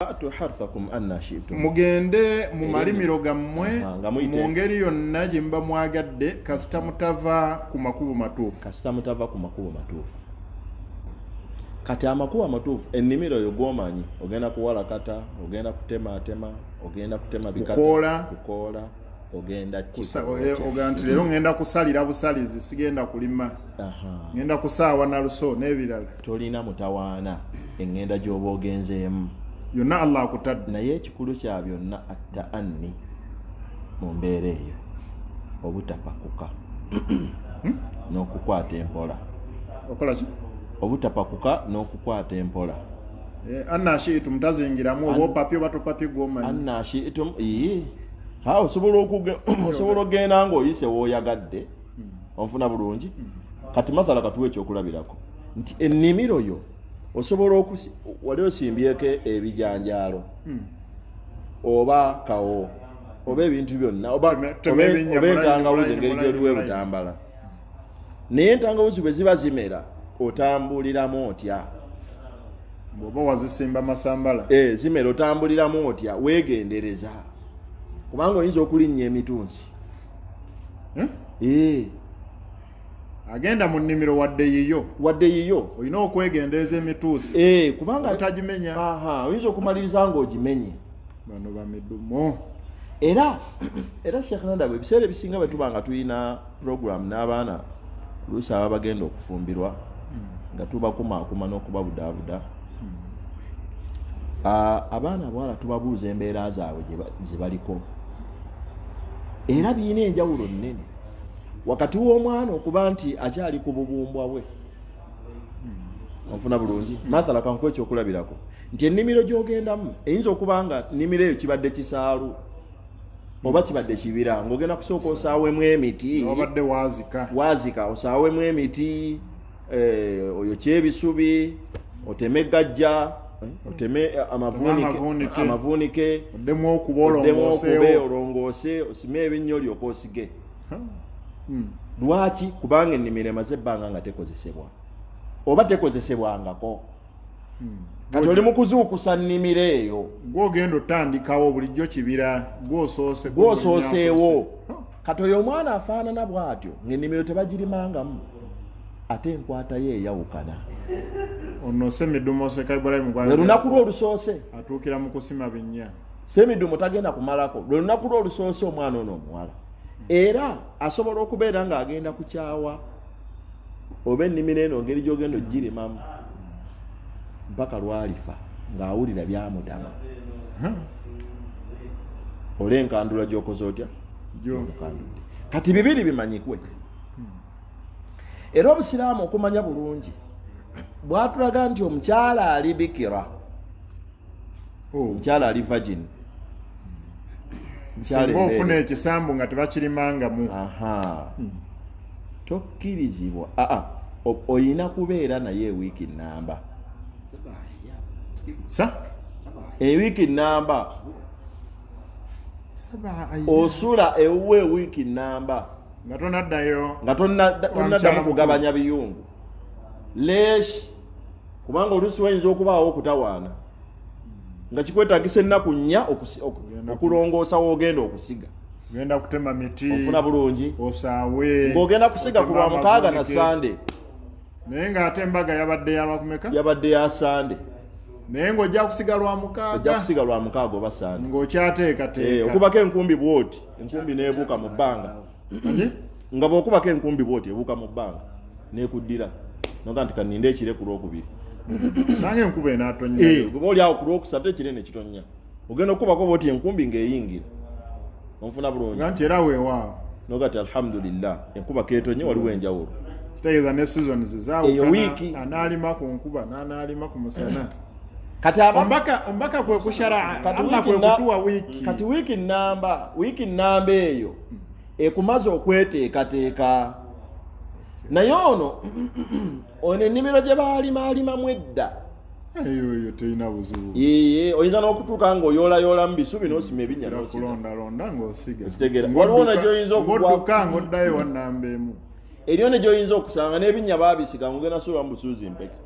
Fatu harthakum anna shi'tum, mugende mu malimiro gammwe nga muyite mu ngeri yonna gye muba mwagadde, kasita mutava ku makubo matuufu. Kasita mutava ku makubo matuufu. Kati amakubo amatuufu, ennimiro yo gwomanyi ogenda kuwalakata, ogenda kutematema, ogenda kutema bikata, Kukoola. Kukoola, ogenda Ogamba nti leero ngenda kusalira busalizi, sigenda kulima, ngenda kusaawa na luso n'ebirala. Tolina mutawaana eŋŋenda gy'oba ogenzeemu. Yonna Allah akutadde. Naye ekikulu kya byonna, attaanni mu mbeera eyo, obutapakuka n'okukwata empola. Okola ki? Obutapakuka n'okukwata empola. Anna shiitum mutazingiramu oba opapye oba topapye, gwomanyi. Anna shiitum, ii ha, osobola okugenda ng'oyise w'oyagadde. Onfuna bulungi? Kati mathala katuwa ekyokulabirako nti ennimiro yo osobola wali osimbyeko ebijanjaalo oba kawo oba ebintu byonna oba Tema ebinnya oba mu line, entangawuzi, mu engeri line, gyoliwo mu line. ebutambala. Naye entangawuzi bwe ziba zimera, otambuliramu otya? Bw'oba wazisimba masambala. Zimera, otambuliramu otya? Weegendereza, kubanga oyinza okulinnya emitunsi. Eh? Eh, Agenda mu nnimiro wadde yiyo, wadde yiyo, olina okwegendereza emituusi kubanga obutagimenya. Aha, oyinza okumaliriza ng'ogimenye. Bano bamidumu. Era Sheekh Nandabwe, ebiseera ebisinga bwe tuba nga tulina program n'abaana, oluusi aba bagenda okufumbirwa, nga tubakumaakuma n'okubabudaabuda, abaana abawala tubabuuza embeera zaabwe ze baliko. Era birina enjawulo nnene wakati w'omwana okuba nti akyali ku bubumbwa bwe. Onfuna bulungi? Mathala kankuwa ekyokulabirako nti ennimiro gy'ogendamu eyinza okuba nga nnimiro eyo kibadde kisaalu oba kibadde kibira, ng'ogenda kusooka osaawemu emiti. Wabadde waazika. Waazika, osaawemu emiti, oyokye ebisubi, oteme gajja, oteme amavuunike. Amavuunike. Amavuunike. Oddemu okuba oddemu okube olongooseewo. Olongoose, osime ebinnyo, olyoke osige. Lwaki? Kubanga ennimiro emaze ebbanga nga tekozesebwa oba tekozesebwangako. Kati oli mu kuzuukusa nnimiro eyo. Gwogenda otandikawo, bulijjo kibira, gwosoose. Gwosooseewo. Kati oyo omwana afaanana bw'atyo ng'ennimiro tebagirimangamu, ate enkwata ye eyawukana. Ono Semidumo Seka Ibrahimu. Lwe lunaku lwe olusoose. Atuukira mu kusima binnya. Semidumo tagenda kumalako lwe lunaku lwe olusoose. Omwana ono omuwala era asobola okubeera ng'agenda kukyawa oba ennimiro eno, ngeri gy'ogenda ogirimamu, mpaka lwalifa ng'awulira byamutama olw'enkandula gy'okoze otya? Omukandudde. Kati bibiri bimanyikwe. Era obusiraamu okumanya bulungi bwatulaga nti omukyala ali bikira, omukyala ali virgin. Mukyala Singa ofuna embeere. ekisambu nga tebakirimangamu. Aha, tokkirizibwa. Aa, oyina kubeera naye ewiiki namba. Sa Ewiiki namba. Saba ayya. Osula ewuwe ewiiki namba. Nga tonaddayo. Nga tonnaddamu mukyala kugabanya biyungu. Lesh, kubanga oluusi wayinza okubaawo okutawaana nga kikwetagisa ennaku 4 Ogenda okulongoosa woogenda okusiga. Genda kutema miti. Ofuna bulungi? Osaawe. Ng'ogenda kusiga ku oteme Lwamukaaga na amavuunike. Sande. Naye ng'ate embaga yabadde yalwakumeka? Yabadde ya Sande. Naye ng'ojja kusiga Ojja Lwamukaaga. kusiga Lwamukaaga oba Sande. Ng'okyateekateeka. Okubako enkumbi bwoti, enkumbi neebuuka mu bbanga. Manyi? Nga bw'okubako enkumbi bwoti, ebuuka mu bbanga nekuddira, noga nti kaninde ekire ku Lwokubiri. Osanga enkuba enaatonya. Oba oli awo ku Lwokusatu ekire ne kitonnya, ogenda okubako bwoti enkumbi ng'eyingira. Onfuna bulungi? Nga nti era weewaawo. Noga ti alhamdulillah, enkuba ketonye, waliwo enjawulo. Kitegeeza ne seasons Eyo zaawukana. wiiki. Anaalima ku nkuba n'anaalima ku musana. Kati aba Ombaka kwe kushara. Kati Allah wiiki kwe kutuwa wiiki. Kati wiiki namba eyo ekumaze okweteekateeka. Naye ono ennimiro gye baalimaalimamu edda, Eyo eyo terina buzibu. Yeye oyinza n'okutuuka ng'oyoolayoola mu bisubi n'osima ebinnya Era n'osiga. kulondalonda ng'osiga. Okitegeera? Waliwo ne gy'oyinza Ng'odduka ng'oddayo wa namba 1. Eriyo ne gy'oyinza okusanga n'ebinnya baabisiga, ng'ogenda suula mu busuuzi mpeke.